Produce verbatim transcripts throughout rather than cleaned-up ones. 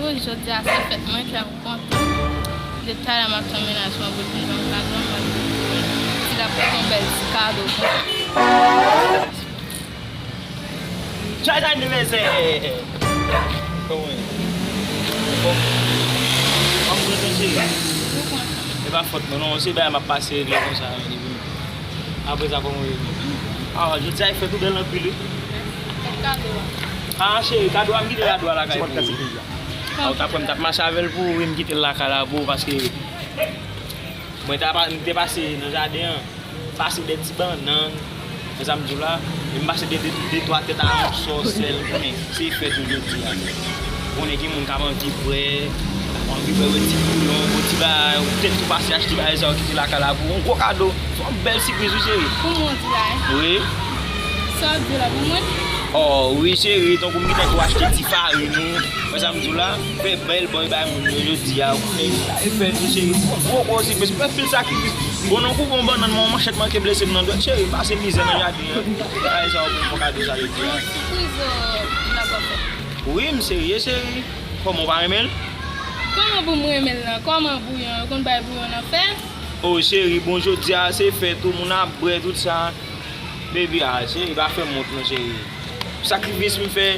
Jodi a se fèt mwen, kè m kontan. De talè m ap tann mennaj mwen pou l vin ban m kado, m wè l vin. Ti la pote yon bèl ti kado konsa. Joyeux anniversaire! Kòman w ye? Bon. Mwen kontan, cheri. Ou kontan? E pa fòt mwen non, se bagay m ap pase regle konsa, men li vin. Apre sa, kòman w ye? Ah, jodi a e fèt ou bèl anpil, wi. Fèt kado a. Ah, cheri, kado a m kite kado a lakay pou ou. Ah, ou ta kwè m t ap mache avè l pou ou, wi, m kite l lakay la pou ou, paske mwen ta pa, m te pase nan jaden an, pase de ti bannann, wè sa m di w la, e m pase de, de, de twa tèt a yon sò sèl, men se fèt ou jodi a. Konnen gen moun k ap anvi bwè, anvi bwè, bwè ti bouyon, bwè ti bagay, ou tèt tou pase achte bagay sa yo kite lakay la pou ou, yon gwo kado, se yon bèl sipriz wi cheri. Pou mwen di la, hein? Wi. Sa w di la pou mwen? Oh, wi cheri, tankou m gentan tou achte ti farin ou, wè sa m di w la, fè bèl bòy bay moun yo jodi a, ou konnen, e fèt wi cheri, se yon gwo gwo sipriz, m fè anpil sakrifis. Bon, nan kou gon bannann, mwen, manchèt manke blese m nan dwèt, cheri, pase mizè nan jaden an. Ay, sa w pou kado sa yo di a. Yon sipriz, euh, la papa. Wi, m serye, cheri. Kòman w pa renmen l? Kòman pou m renmen l nan? Kòman bouyon? Yo konn bay bouyon nan fè? O, cheri, bon, jodi a, se fèt, tout moun ap bwè, tout sa. Baby, a, cheri, pa fè m wont, non, cheri. Sakrifis m fè,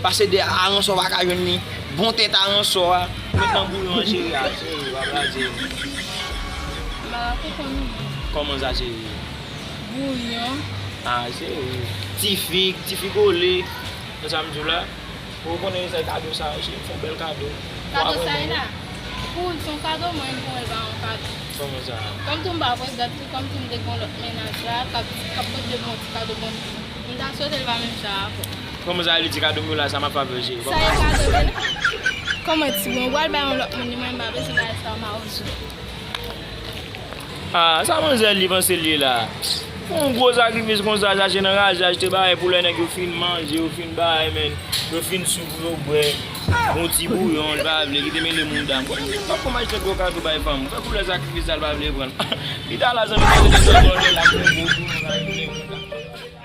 pase de aransò pa ka jwenn li. Bon tèt aransò a. Met nan bouyon an, cheri, a, cheri, pa blaze. Ba, koko nou. Kòman sa, cheri? Bouyon. A, cheri. Ti fig, ti fig ole. Se sa m di w la. Ou konnen se kado sa, cheri, fè yon bèl kado. Kado sa e la? Pou l se yon kado, mwen, pou mwen, l pa yon kado. Kòman sa? Kòm tou m pa pwès dat tou, kòm tou m te gen lòt mennaj la, k ap, k ap pote bon ti kado, bon, m ta swete l pa menm jan avè w. Kòman sa, li di kado m yo la, sa m ap fè avè l, cheri? Sa e kado li la? Kòman ti bon, ou pral bay yon lòt moun li, mwen, m pa bezwen bagay sa, m a ozo. Ah, sa manzè li panse l ye la? Yon gwo sakrifis konsa, chache nan raje, achte bagay pou lè nèg yo fin manje, yo fin bay, men yo fin sou pou yo bwè. Yon ti bouyon, l pa vle, kite mele mouda m. Konnen m pa konn achte gwo kado bay fanm. Fè koulè sakrifis sa, l pa vle pran. Li ta la, zanmi, kote l sot bò la, pou yon gwo bouyon, la, mele mouda m.